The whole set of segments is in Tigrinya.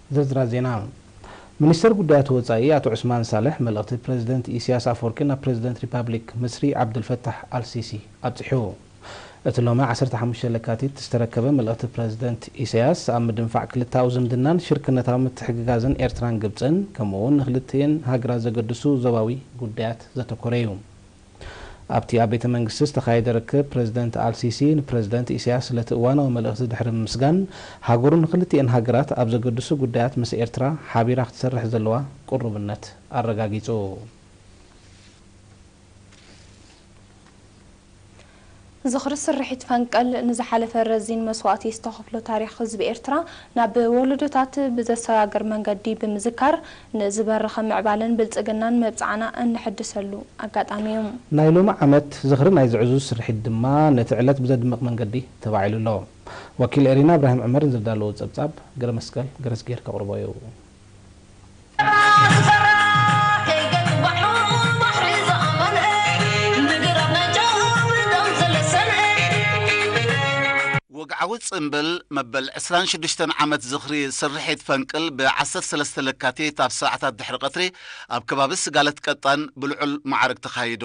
ዝርዝራት ዜና። ሚኒስተር ጉዳያት ወጻኢ ኣቶ ዑስማን ሳልሕ መልእኽቲ ፕረዚደንት ኢሳያስ ኣፈወርቂ ናብ ፕረዚደንት ሪፓብሊክ ምስሪ ዓብዱልፈታሕ ኣልሲሲ ኣብጺሑ። እቲ ሎሚ ዓሰርተ ሓሙሽተ ለካቲት ዝተረከበ መልእኽቲ ፕረዚደንት ኢሳያስ ኣብ ምድንፋዕ ክልተኣዊ ዝምድናን ሽርክነታዊ ምትሕግጋዝን ኤርትራን ግብጽን ከምኡ እውን ንክልቲኤን ሃገራት ዘገድሱ ዞባዊ ጉዳያት ዘተኮረ እዩ። ኣብቲ ኣብ ቤተ መንግስቲ ዝተኻየደ ርክብ ፕረዚደንት ኣልሲሲ ንፕረዚደንት ኢሳያስ ስለቲ እዋናዊ መልእኽቲ ድሕሪ ምምስጋን ሃገሩ ንክልቲኤን ሃገራት ኣብ ዘገድሱ ጉዳያት ምስ ኤርትራ ሓቢራ ክትሰርሕ ዘለዋ ቅሩብነት ኣረጋጊጹ። ዝኽሪ ስርሒት ፈንቅል ንዝሓለፈ ረዚን መስዋእቲ ዝተኸፍሎ ታሪኽ ህዝቢ ኤርትራ ናብ ወለዶታት ብዘሰጋግር መንገዲ ብምዝካር ንዝበርኸ ምዕባለን ብልጽግናን መብጽዓና እነሐድሰሉ ኣጋጣሚ እዩ። ናይ ሎሚ ዓመት ዝኽሪ ናይዚ ዕዙዝ ስርሒት ድማ ነቲ ዕለት ብዘድምቕ መንገዲ ተባዒሉ ኣሎ። ወኪል ኤሪና እብራሂም ዕመር ንዘዳለዎ ጸብጻብ ገረመስቀል ገረስጌር ከቕርቦ እዩ። ወግዓዊ ጽምብል መበል ዕስራን ሽዱሽተን ዓመት ዝኽሪ ስርሒት ፈንቅል ብ ዓሰርተ ሰለስተ ለካቲት ኣብ ሰዓታት ድሕሪ ቀትሪ ኣብ ከባቢ ስጋለት ቀጣን ብልዑል ማዕርግ ተኻይዱ።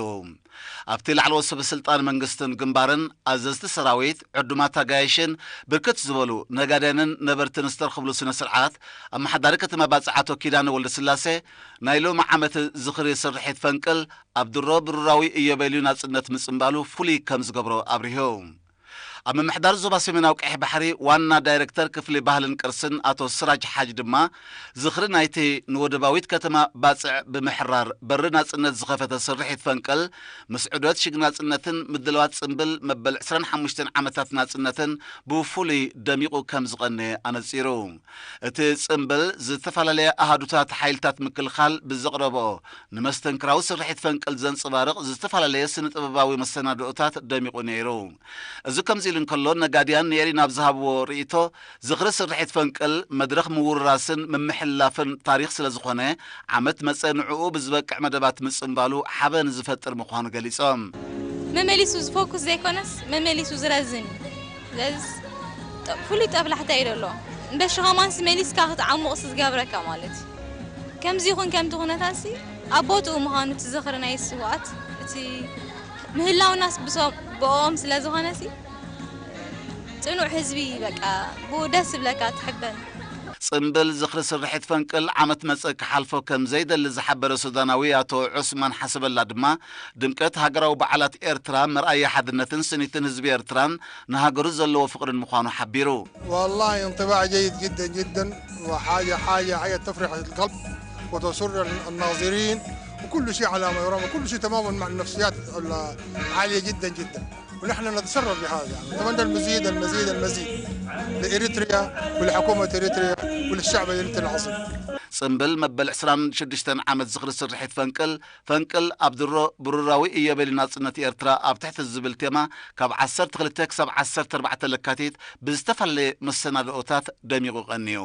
ኣብቲ ላዕለዎት ሰበ ስልጣን መንግስትን ግንባርን፣ ኣዘዝቲ ሰራዊት፣ ዕዱማት ኣጋይሽን ብርክት ዝበሉ ነጋድያንን ነበርትን ዝተረኽብሉ ስነ ስርዓት፣ ኣመሓዳሪ ከተማ ባጽዕ ኣቶ ኪዳነ ወልደስላሴ ናይ ሎሚ ዓመት ዝኽሪ ስርሒት ፈንቅል ኣብ ድሮ ብሩራዊ ኢዮቤልዩ ናጽነት ምጽምባሉ ፍሉይ ከም ዝገብሮ ኣብሪሁ። ኣብ ምምሕዳር ዞባ ሰሜናዊ ቀይሕ ባሕሪ ዋና ዳይሬክተር ክፍሊ ባህልን ቅርስን ኣቶ ስራጅ ሓጅ ድማ፣ ዝኽሪ ናይቲ ንወደባዊት ከተማ ባጽዕ ብምሕራር በሪ ናጽነት ዝኸፈተ ስርሒት ፈንቅል፣ ምስ ዑደት ሽግ ናጽነትን ምድላዋት ጽምብል መበል ዕስራን ሓሙሽተን ዓመታት ናጽነትን ብፍሉይ ደሚቑ ከም ዝቐነየ ኣነጺሩ። እቲ ጽምብል ዝተፈላለየ ኣሃዱታት ሓይልታት ምክልኻል ብዘቕረብኦ ንመስተንክራዊ ስርሒት ፈንቅል ዘንጸባርቕ ዝተፈላለየ ስነ-ጥበባዊ መሰናድኦታት ደሚቑ ነይሩ። እዚ ከምዚ ኢሉ እንከሎ፣ ነጋድያን ንኤሪና ኣብ ዝሃብዎ ርእይቶ፣ ዝኽሪ ስርሒት ፈንቅል መድረኽ ምውርራስን ምምሕልላፍን ታሪኽ ስለ ዝኾነ፣ ዓመት መጸ ንዕኡ ብዝበቅዕ መደባት ምጽምባሉ ሓበን ዝፈጥር ምዃኑ ገሊጾም። መመሊሱ ዝፎኩስ ዘይኮነስ፣ መመሊሱ ዝረዝን እዩ። ስለዚ፣ ጠ-፣ ፍሉይ ጠብላሕታ እዩ ዘሎ። እንበሺ ከማንስ መሊስካ ክትዓሙቕ ሲ ዝገብረካ ማለት እዩ። ከምዚ ይኹን ከምቲ ኩነታሲ፣ ኣብ ቦትኡ ምዃኑ እቲ ዝኽሪ ናይ ስውኣት፣ እቲ ምህላውናስ ብሶ-፣ ብኦም ስለ ዝኾነሲ፣ ጽኑዕ ህዝቢ በቃ፣ ብኡ ደስ ዝብለካ ትሕበን። ጽምብል ዝኽሪ ስርሒት ፈንቅል ዓመት መጸ ክሓልፎ ከም ዘይደሊ ዝሓበረ ሱዳናዊ ኣቶ ዑስማን ሓሰበላ ድማ፣ ድምቀት ሃገራዊ በዓላት ኤርትራ መርኣያ ሓድነትን ስኒትን ህዝቢ ኤርትራን ንሃገሩ ዘለዎ ፍቕርን ምዃኑ ሓቢሩ። والله انطباع جيد جدًا جدًا، وحاجة، حاجة، حاجة تفرح القلب وتسر الناظرين، وكل شيء على ما يرام، وكل شيء تمامًا مع النفسيات العالية جدًا جدًا، ونحن نتشرف بهذا، يعني. نتمنى المزيد، المزيد، المزيد لإريتريا ولحكومة إريتريا وللشعب الإريتري العظيم. ጽምብል መበል ዕስራን ሽዱሽተን ዓመት ዝኽሪ ስርሒት ፈንቅል ፈንቅል ኣብ ድሮ ብሩራዊ ኢዮቤልዩ ናጽነት ኤርትራ ኣብ ትሕቲ ዝብል ቴማ፣ ካብ ዓሰርተ ክልተ ክሳብ ዓሰርተ ኣርባዕተ ለካቲት ብዝተፈላለየ መሰናድኦታት ደሚቑ ቀንዩ።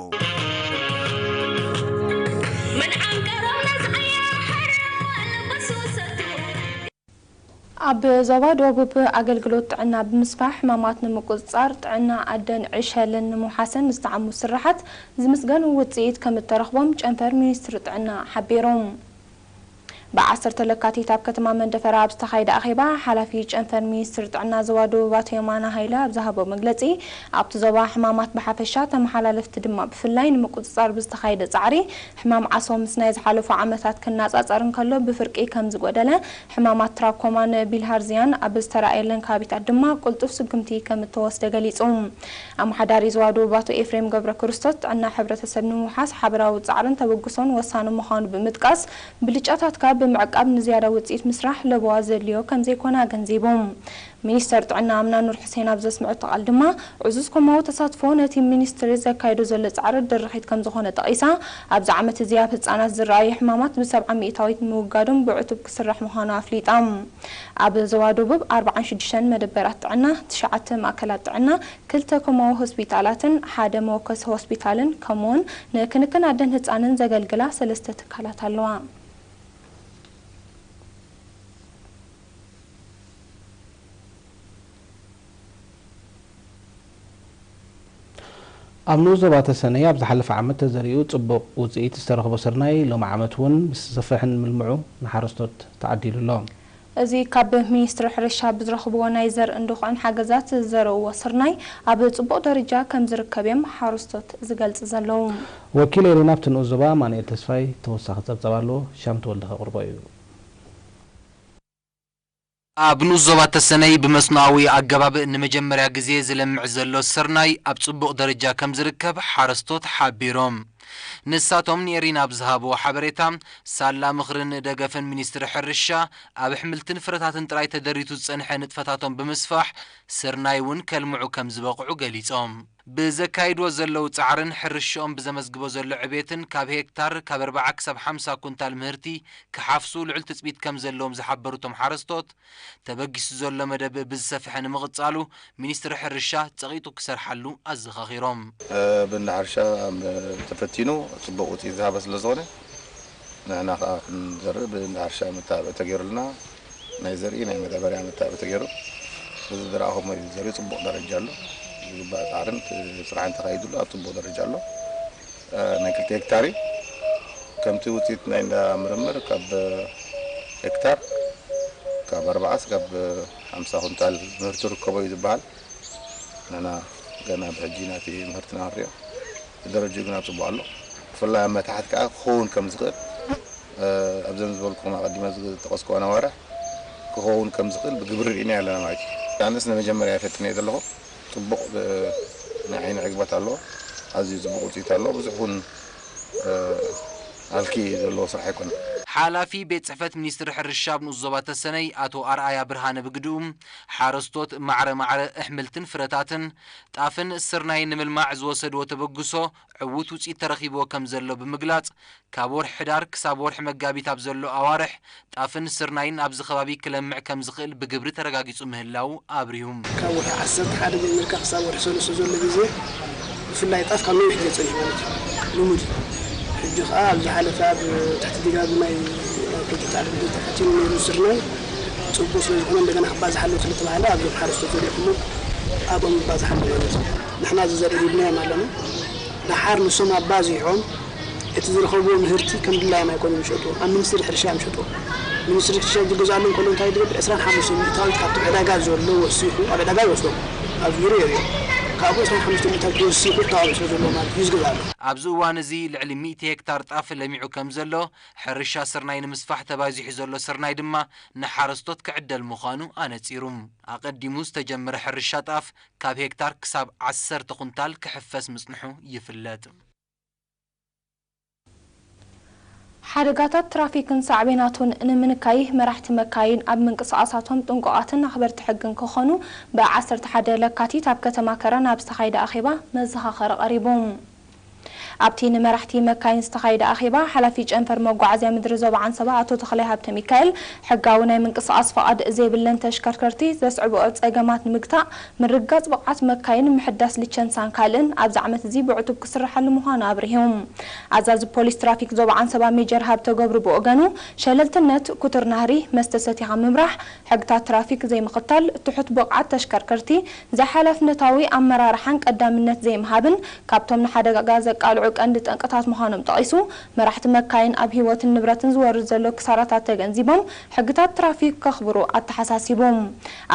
ኣብ ዞባ ደቡብ ኣገልግሎት ጥዕና ብምስፋሕ ሕማማት ንምቁጽጻር ጥዕና ኣደን ዕሸልን ንምውሓስን ዝተዓሙ ስራሓት ዝምስገን ውጽኢት ከም እተረኽቦም ጨንፈር ሚኒስትሪ ጥዕና ሓቢሩ። ብዓሰርተ ለካቲት ኣብ ከተማ መንደፈራ ኣብ ዝተኻየደ ኣኼባ፣ ሓላፊ ጨንፈር ሚኒስትሪ ጥዕና ዞባ ደቡብ ኣቶ የማነ ሃይለ ኣብ ዝሃቦ መግለጺ፣ ኣብቲ ዞባ ሕማማት ብሓፈሻ ተመሓላለፍቲ ድማ ብፍላይ ንምቁጽጻር ብዝተኻየደ ጻዕሪ፣ ሕማም ዓሶ ምስ ናይ ዝሓለፉ ዓመታት ክነጻጸር እንከሎ ብፍርቂ ከም ዝጎደለ፣ ሕማማት ትራኮማን ቢልሃርዝያን ኣብ ዝተራእየለን ከባቢታት ድማ ቅልጡፍ ስጉምቲ ከም እተወስደ ገሊጹ። ኣመሓዳሪ ዞባ ደቡብ ኣቶ ኤፍሬም ገብረ ክርስቶስ፣ ጥዕና ሕብረተሰብ ንምውሓስ ሓበራዊ ጻዕርን ተበግሶን ወሳኒ ምዃኑ ብምጥቃስ፣ ብልጫታትካ ብምዕቃብ ንዝያዳ ውጽኢት ምስራሕ ለበዋ ዘድልዮ ከም ዘይኮነ ኣገንዚቡ። ሚኒስተር ጥዕና ኣምና ኑር ሕሴን ኣብ ዘስምዐቶ ቃል ድማ፣ ዕዙዝ ኮማዊ ተሳትፎ ነቲ ሚኒስትሪ ዘካይዶ ዘሎ ጻዕሪ ድርኺት ከም ዝኾነ ጠቒሳ፣ ኣብዚ ዓመት እዚ ኣብ ህጻናት ዝረኣዩ ሕማማት ብሰብዓ ሚእታዊት ንምውጋዶም ብዕቱብ ክስራሕ ምዃኑ ኣፍሊጣ። ኣብ ዞባ ደቡብ ኣርባዓን ሽዱሽተን መደበራት ጥዕና፣ ትሽዓተ ማእከላት ጥዕና፣ ክልተ ኮማዊ ሆስፒታላትን ሓደ መወከሲ ሆስፒታልን፣ ከምኡውን ንክንክን ኣደን ህጻንን ዘገልግላ ሰለስተ ትካላት ኣለዋ። ኣብ ንኡስ ዞባ ተሰነይ ኣብ ዝሓለፈ ዓመት ተዘሪኡ ጽቡቕ ውጽኢት ዝተረኽቦ ስርናይ ሎሚ ዓመት እውን ምስ ዝሰፍሕን ምልምዑ ንሓረስቶት ተዓዲሉ ኣሎ። እዚ ካብ ሚኒስትሪ ሕርሻ ብዝረኽብዎ ናይ ዘርእን ድኹዕን ሓገዛት ዝዘረእዎ ስርናይ ኣብ ጽቡቕ ደረጃ ከም ዝርከብ እዮም ሓረስቶት ዝገልጽ ዘለዉ። ወኪል ኤሪና ኣብቲ ንኡስ ዞባ ኣማኑኤል ተስፋይ ተወሳኺ ጸብጻብ ኣለዎ፣ ሻም ተወልደ ከቕርቦ እዩ። ኣብ ንኡስ ዞባ ተሰነይ ብመስኖኣዊ ኣገባብ ንመጀመርያ ግዜ ዝለምዕ ዘሎ ስርናይ ኣብ ጽቡቕ ደረጃ ከም ዝርከብ ሓረስቶት ሓቢሮም። ንሳቶም ንኤሪና ኣብ ዝሃብዎ ሓበሬታ፣ ሳላ ምኽርን ደገፍን ሚኒስትሪ ሕርሻ፣ ኣብ ኣሕምልትን ፍረታትን ጥራይ ተደሪቱ ዝጸንሐ ንጥፈታቶም ብምስፋሕ፣ ስርናይ እውን ከልምዑ ከም ዝበቕዑ ገሊጾም። ብዘካይድዎ ዘለዉ ጻዕርን ሕርሽኦም ብዘመዝግቦ ዘሎ ዕቤትን፣ ካብ ሄክታር ካብ ኣርብዓ ክሳብ ሓምሳ ኩንታል ምህርቲ ክሓፍሱ ልዑል ትጽቢት ከም ዘለዎም ዝሓበሩ እቶም ሓረስቶት፣ ተበጊሱ ዘሎ መደብ ብዝሰፍሐ ንምቕጻሉ ሚኒስትሪ ሕርሻ ጸቒጡ ክሰርሓሉ ኣዘኻኺሮም። እ፣ ብእንዳ ሕርሻ፣ እ፣ ተፈቲኑ ጽቡቕ ውጽኢት ዝሃበ ስለ ዝኾነ፣ ንሕና ከኣ ክንዘርእ ብእንዳ ሕርሻ መተባብዒ ተገይሩልና፣ ናይ ዘርኢ ናይ መዳበርያ መተባብዒ ተገይሩ፣ ብዝዘራእኹሞ እዩ ዘርኢ ጽቡቕ ደረጃ ኣሎ። ዝግባእ ጻዕርን ት-፣ ስራሕን ተኻይዱሉ ኣብ ጽቡቕ ደረጃ ኣሎ። እ፣ ናይ ክልተ ሄክታር እዩ። ከምቲ ውጽኢት ናይ እንዳ ምርምር ካብ ሄክታር ካብ ኣርብዓ እስካብ ሓምሳ ኩንታል ምህርቲ ርከቦ እዩ ዝበሃል። ንሕና ገና ብሕጂ ናቲ ምህርትና ክንሪኦ፣ ደረጃኡ ግና ጽቡቕ ኣሎ። ብፍላይ ኣብ መታሕት ከኣ ክኸውን ከም ዝኽእል፣ እ፣ ኣብዘን ዝበልኩኹም ኣቐዲመ ዝጠቐስኩወን ኣዋርሕ ክኸውን ከም ዝኽእል ብግብሪ ርኢና ኣለና ማለት እዩ። ኣነስ ንመጀመርያ እየ ፈቲነ ዘለኹ። ጽቡቕ፣ እ፣ ናይ ዓይኒ ዕግበት ኣለዎ። ኣዝዩ ጽቡቕ ውጽኢት ኣለዎ። ብዙሕ እውን፣ እ፣ ሃልኪ ዘለዎ ስራሕ ኣይኮነን። ሓላፊ ቤት ጽሕፈት ሚኒስትሪ ሕርሻ ኣብ ንኡስ ዞባ ተሰነይ ኣቶ ኣርኣያ ብርሃነ ብግድኡ፣ ሓረስቶት ማዕረ ማዕረ ኣሕምልትን ፍረታትን፣ ጣፍን ስርናይን ንምልማዕ ዝወሰድዎ ተበግሶ ዕዉት ውጽኢት ተረኺብዎ ከም ዘሎ ብምግላጽ፣ ካብ ወርሒ ሕዳር ክሳብ ወርሒ መጋቢት ኣብ ዘሎ ኣዋርሕ፣ ጣፍን ስርናይን ኣብዚ ከባቢ ክለምዕ ከም ዝኽእል ብግብሪ ተረጋጊጹ ምህላዉ ኣብሪሁ። ካብ ወርሒ ዓሰርተ ሓደ ጀሚርካ ክሳብ ወርሒ ሰለስተ ዘሎ ግዜ፣ ብፍላይ ጣፍ ካብ ነዊሕ ግዜ ጸኒሑ ማለት እዩ። ልሙድ እዩ። ሕጂ ከኣ ኣብ ዝሓለፈ ኣብ ትሕቲ ድጋፍ ናይ ፕሮጀክት ዓለም ተፈቲኑ ነይሩ። ስርናይ ጽቡቕ ስለ ዝኾነ፣ እንደገና ክባዝሓሎም ስለ ተባህለ፣ ኣብዞም ሓረስቶት ዘሪኦምዎ ኣብኦም ይባዝሓሎም ማለት እዩ። ንሕና እዚ ዘርኢ ሂብናዮም ኣለና። ደሓር ንሶም ኣባዚሖም እቲ ዝረኸብዎ ምህርቲ ከም ድላዮም ኣይኮኑን ዝሸጥዎ፣ ኣብ ሚኒስትሪ ሕርሻ እዮም ዝሸጥዎ። ሚኒስትሪ ሕርሻ ዝገዝኣሉ እንከሎ እንታይ ዝገብር፣ ዕስራን ሓሙሽተን ሚእታዊት ካብቲ ዕዳጋ ዘሎ ወሲኹ ኣብ ዕዳጋ ይወስዶ። ኣብ ዙርያ የርእዮ። ካብኡ ዕስራን ሓሙሽተን ሚእታዊት ወሲኹ ተዋቢዑ ስለ ዘሎ ማለት እዩ ዝገዝኣሉ። ኣብዚ እዋን እዚ ልዕሊ ሚእቲ ሄክታር ጣፍ ለሚዑ ከም ዘሎ፣ ሕርሻ ስርናይ ንምስፋሕ ተባዚሑ ዘሎ ስርናይ ድማ ንሓረስቶት ክዕደል ምዃኑ ኣነጺሩ። ኣቐዲሙ ዝተጀመረ ሕርሻ ጣፍ ካብ ሄክታር ክሳብ ዓሰርተ ኩንታል ክሕፈስ ምጽንሑ ይፍለጥ። ሓደጋታት ትራፊክን ሳዕቤናቱን ንምንካይ፣ መራሕቲ መካይን ኣብ ምንቅስቓሳቶም ጥንቁቓትን ኣኽበርቲ ሕግን ክኾኑ፣ ብ ዓሰርተ ሓደ ለካቲት ኣብ ከተማ ከረን ኣብ ዝተኻየደ ኣኼባ መዘኻኸሪ ቀሪቡ። ኣብቲ ንመራሕቲ መካይን ዝተኻየደ ኣኼባ፣ ሓላፊ ጨንፈር መጓዓዝያ ምድሪ ዞባ ዓንሰባ ኣቶ ተኽላይ ሃብተሚካኤል፣ ሕጋዊ ናይ ምንቅስቓስ ፍቓድ ዘይብለን ተሽከርከርቲ ዘስዕብኦ ጸገማት ንምግታእ፣ ምርግጋጽ ብቕዓት መካይን፣ ምሕዳስ ሊቸንሳን ካልእን ኣብዚ ዓመት እዚ ብዕቱብ ክስርሓሉ ምዃኑ ኣብሪሁ። ኣዛዚ ፖሊስ ትራፊክ ዞባ ዓንሰባ ሜጀር ሃብተ ገብሩ ብወገኑ፣ ሸለልትነት፣ ኩቱር ናህሪ፣ መስተ ሰቲኻ ምምራሕ፣ ሕግታት ትራፊክ ዘይምኽታል፣ ትሑት ብቕዓት ተሽከርከርቲ፣ ዘይሓላፍነታዊ ኣመራርሓን ቀዳምነት ዘይምሃብን ካብቶም ንሓደጋ ዘቃልዑ ቀንዲ ጠንቅታት ምዃኖም ጠቒሱ፣ መራሕቲ መካይን ኣብ ህይወትን ንብረትን ዝወርድ ዘሎ ክሳራታት ተገንዚቦም፣ ሕግታት ትራፊክ ከኽብሩ ኣተሓሳሲቡ።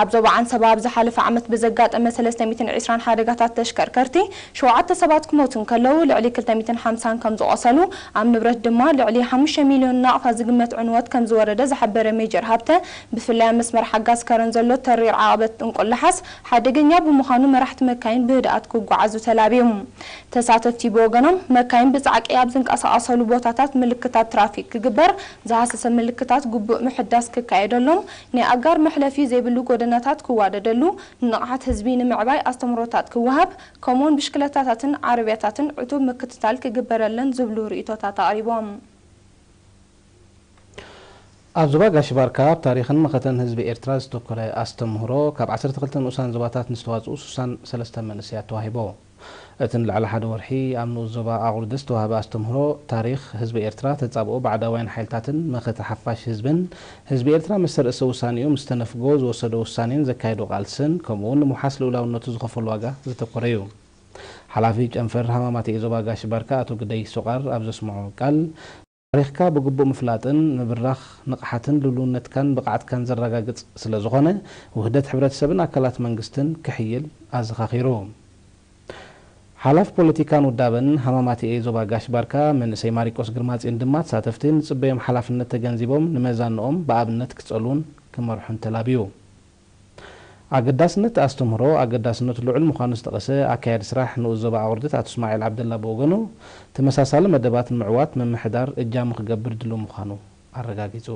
ኣብ ዞባ ዓንሰባ ኣብ ዝሓለፈ ዓመት ብዘጋጠመ ሰለስተ ሚእትን ዕስራን ሓደጋታት ተሽከርከርቲ፣ ሸውዓተ ሰባት ክሞቱ እንከለዉ፣ ልዕሊ ክልተ ሚእትን ሓምሳን ከም ዝቖሰሉ፣ ኣብ ንብረት ድማ ልዕሊ ሓሙሽተ ሚልዮን ናቕፋ ዝግመት ዕንወት ከም ዝወረደ ዝሓበረ ሜጀር ሃብተ፣ ብፍላይ ኣብ መስመር ሓጋዝ ከረን ዘሎ ተሪር ዓቐበት እንቁላሓስ ሓደገኛ ብምዃኑ፣ መራሕቲ መካይን ብህድኣት ክጓዓዙ ተላብዩ። ተሳተፍቲ ብወገኖም፣ መካይን ብጻዕቂ ኣብ ዝንቀሳቐሰሉ ቦታታት ምልክታት ትራፊክ ክግበር፣ ዝሃሰሰ ምልክታት ግቡእ ምሕዳስ ክካየደሎም፣ ናይ ኣጋር መሕለፊ ዘይብሉ ጎደናታት ክዋደደሉ፣ ንንቕሓት ህዝቢ ንምዕባይ ኣስተምህሮታት ክወሃብ፣ ከምኡውን ብሽክለታታትን ዓረብያታትን ዕቱብ ምክትታል ክግበረለን ዝብሉ ርእይቶታት ኣቕሪቦም። ኣብ ዞባ ጋሽ ባርካ ኣብ ታሪኽን መኸተን ህዝቢ ኤርትራ ዝተኮረ ኣስተምህሮ ካብ ዓሰርተ ክልተ ንኡሳን ዞባታት ንዝተዋጽኡ ስሳን ሰለስተ መንእሰያት ተዋሂቦ። እቲ ንልዕሊ ሓደ ወርሒ ኣብ ንኡስ ዞባ ኣቑርደስ ዝተዋህበ ኣስተምህሮ፣ ታሪኽ ህዝቢ ኤርትራ፣ ተጻብኦ ባዕዳውያን ሓይልታትን መኸተ ሓፋሽ ህዝብን፣ ህዝቢ ኤርትራ ምስ ርእሰ ውሳኔኡ ምስ ተነፍጎ ዝወሰዶ ውሳኔን ዘካየዶ ቃልስን፣ ከምኡ'ውን ንምውሓስ ልኡላውነቱ ዝኸፈሎ ዋጋ ዘተኮረ እዩ። ሓላፊ ጨንፈር ሃማማት ኤ ዞባ ጋሽ ባርካ ኣቶ ግደይ ሶቓር ኣብ ዘስምዖ ቃል፣ ታሪኽካ ብግቡእ ምፍላጥን ምብራኽ ንቕሓትን ልሉውነትካን ብቕዓትካን ዘረጋግጽ ስለ ዝኾነ፣ ውህደት ሕብረተሰብን ኣካላት መንግስትን ክሕይል ኣዘኻኺሩ። ሓላፍ ፖለቲካን ውዳበን ሃማማት ኤ ዞባ ጋሽ ባርካ መንእሰይ ማሪቆስ ግርማጽዮን ድማ ተሳተፍቲ ንጽበዮም ሓላፍነት ተገንዚቦም ንመዛንኦም ብኣብነት ክጸልዉን ክመርሑን ተላብዩ። ኣገዳስነት ኣስተምህሮ ኣገዳስነቱ ልዑል ምዃኑ ዝጠቐሰ ኣካያዲ ስራሕ ንኡስ ዞባ ኣቑርደት ኣቶ እስማዒል ዓብደላ ብወገኑ፣ ተመሳሳሊ መደባት ንምዕዋት ምምሕዳር እጃሙ ክገብር ድሉው ምዃኑ ኣረጋጊጹ።